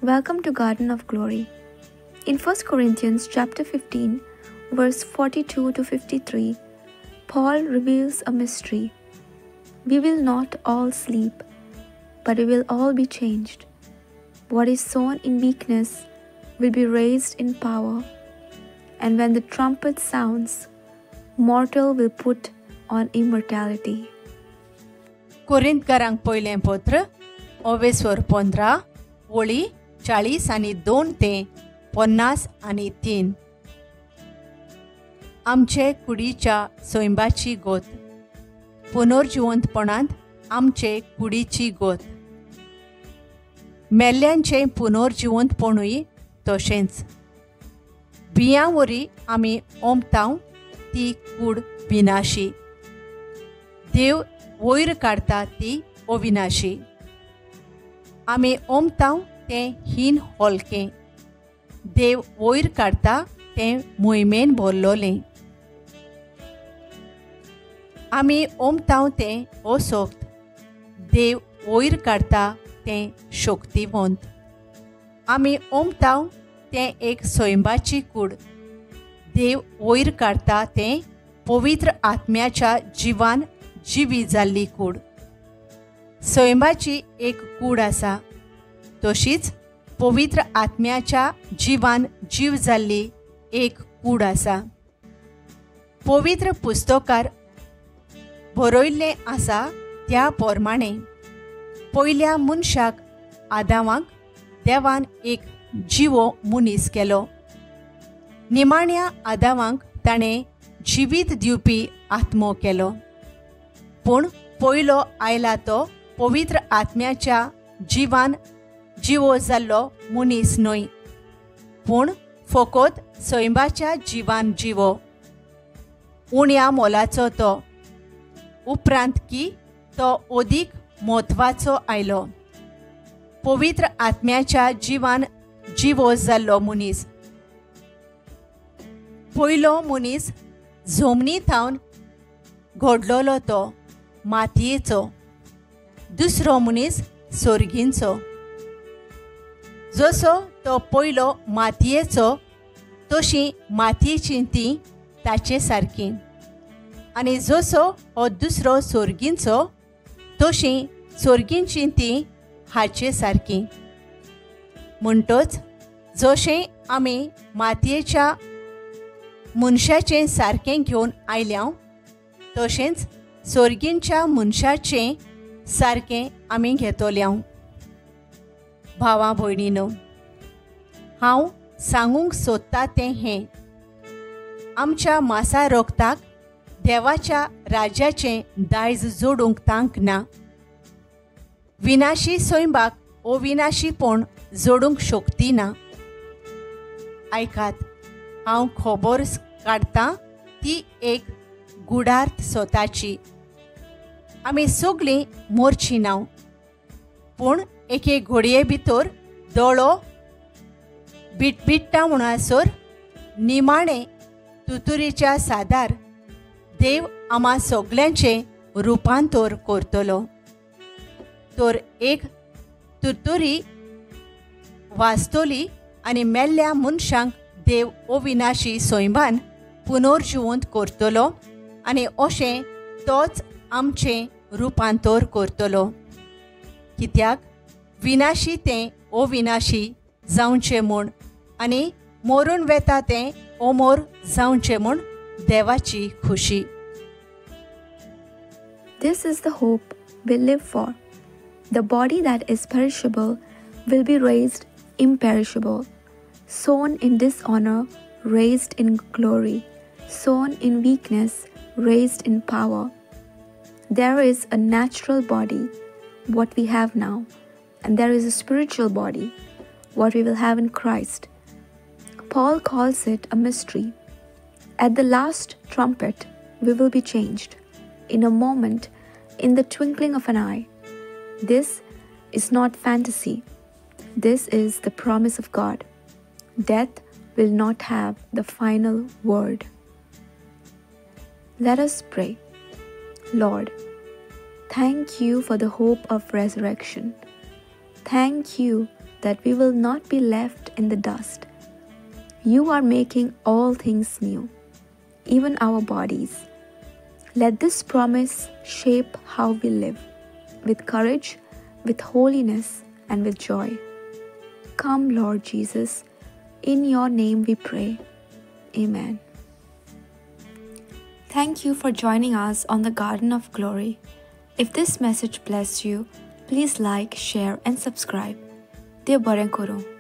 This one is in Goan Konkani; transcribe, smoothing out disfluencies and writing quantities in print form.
Welcome to Garden of Glory. In 1 Corinthians chapter 15, verse 42 to 53, Paul reveals a mystery. We will not all sleep, but we will all be changed. What is sown in weakness will be raised in power. And when the trumpet sounds, mortal will put on immortality. कोरिंतकारांक पयलें पत्र ओवेसवर 15 वळी 40 आनी 2 ते 53. आमचे कुडीच्या सैंबाची गोत, पुनर्जिवंतपणांत आमचे कुडीची गोत. मेल्ल्यांचें पुनर्जिवंतपणूय तशेंच. बियां वरी आमी ओंपतांव ती कूड विनाशी, देव वयर काडटा ती अविनाशी. आमी ओंपतांव तें हीन होलकें, देव वयर काडटा तें मोहिमेन भरलोलें. आमी ओंपतांव तें असोक्त, देव वयर काडटा तें शक्तिवंत. आमी ओंपतांव तें एक सैंबाची कूड, देव वयर काडटा तें पवित्र आत्म्याच्या जिवान जिवी जाल्ली कूड. सैंबाची एक कूड आसा, तशीच पवित्र आत्म्याच्या जिवान जीव जाल्ली एक कूड आसा. पवित्र पुस्तकार बरयल्लें आसा त्या प्रमाणें पयल्या मनशाक आदावाक देवान एक जिवो मनीस केलो. निमाण्या आदावाक ताणें जिवीत दिवपी आत्मो केलो. पूण पयलो आयला तो पवित्र आत्म्याच्या जिवान जिवो जाल्लो मनीस न्हय, पूण फकत सैंबाच्या जिवान जिवो. उण्या मोलाचो तो, उपरांत की तो अदीक म्हत्वाचो आयलो. पवित्र आत्म्याच्या जिवान जिवो जाल्लो मनीस. पयलो मनीस जमनी थावन घडलोलो तो मातयेचो, दुसरो मनीस सोर्गींचो. जसो तो पयलो मातयेचो तशी मातयेची ती ताचे सारकी, आनी जसो हो दुसरो सोर्गींचो तशी सोर्गींची ती हाचे सारकी. म्हणटच जशें आमी मातयेच्या मनशाचें सारकें घेवन आयल्या तशेंच सोर्गींच्या मनशाचें सारकें आमी घेतल्या. भावा भयणीनो, हांव सांगूंक सोदता तें हें, आमच्या मासा रोगताक देवाच्या राज्याचें दायज जोडूंक तांक ना. विनाशी सैंबाक अविनाशीपण जोडूंक शक्ती ना. आयकात, हांव खबर काडटां ती एक गुडार्थ स्वताची. आमी सगळीं मोरचीं ना, पूण एके घोडये भितर दोळो बिटबिट्टा म्हणसर निमाणें तुतुरीच्या सादार देव आमा सगल्यांचें रुपांतर करतलो. तर एक तुरतुरी वाजतली आनी मेल्ल्या मनशांक देव अविनाशी सैंबान पुनर्जिवंत करतलो आनी अशें तोच आमचें रुपांतर करतलो. कित्याक विनाशी तें अविनाशी जावचें म्हूण आनी मरून वेता तें अमर जावचें म्हूण देवाची खुशी. This is the hope we live for. The body that is perishable will be raised imperishable, sown in dishonor, raised in glory, sown in weakness, raised in power. There is a natural body, what we have now, and there is a spiritual body, what we will have in Christ. Paul calls it a mystery. At the last trumpet, we will be changed, in a moment, in the twinkling of an eye. This is not fantasy. This is the promise of God. Death will not have the final word. Let us pray. Lord, thank you for the hope of resurrection. Thank you that we will not be left in the dust. You are making all things new, even our bodies. Let this promise shape how we live, with courage, with holiness, and with joy. Come, Lord Jesus, in your name we pray. Amen. Thank you for joining us on the Garden of Glory. If this message blessed you, please like, share, and subscribe. देव बरें करूं.